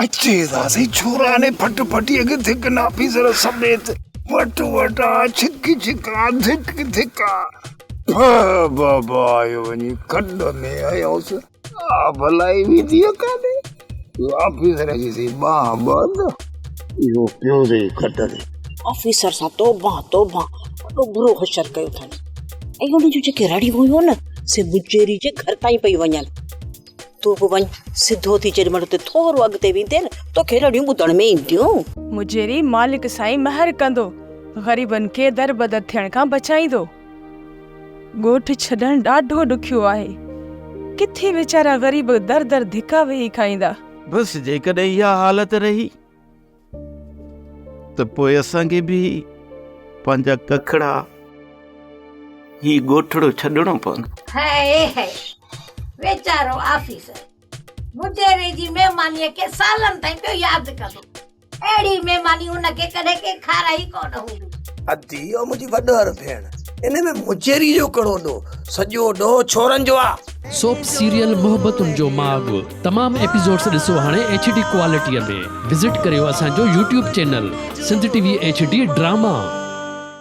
اچي ٿا سهي ڇورا ني ڦٽ ڦٽيء کي ڌڪن آفيسر سميت وٽ وٽا ڇڪ ڇڪا ڌڪ ڌڪا ڦهه بابا آيو وڃي کڏ ۾ هنيوس آ ڀلائي وينديء ڪانهي اهو آفيسر جي سهي ٻانهن ٻڌ اهو پيو سهي کٽ تي. آفيسر سان توبهان توبهان وڏو برو حشر ڪيو اٿن ۽ ان جون جيڪي رڙيون هيون نه سي مجيري جي گهر تائين پئي وڃن. تون به وڃ سڌو ٿي جيڏي مهل اتي ٿورو اڳتي ويندين توکي رڙيون ٻڌڻ ۾ اينديون. مجيري مالڪ سائين مهر ڪندو، غريبن کي دربدر ٿيڻ کان بچائيندو. ڳوٺ ڇڏڻ ڏاڍو ڏکيو آهي. ڪٿي ويچارا غريب در در ڌڪا ويهي کائيندا. بس جيڪڏهن اها حالت رهي ته پوء اسان کي به پنهنجا ڪکڙا هي ڳوٺڙو ڇڏڻو پوندو. هيء هيء ويچارو آفيسر مجيري جي مهمانيء کي سالن تائين پيو ياد ڪندو. اهڙي مهماني هن کي ڪڏهن ڪنهن کارائي ڪونه هوندي. ادي او منهنجي وڏهر ڀيڻ، ان ۾ مجيري جو ڪهڙو ڏوهه، سڄو ڏوهه ڇورن جو آ. سوپ سيريل محبتن جو ماڳ تمام ايپيسوڊس ڏسو هاڻي ايڇ ڊي ڪوالٽي ۾ وزٽ ڪريو اسان جو YouTube channel Sindh T V H D drama.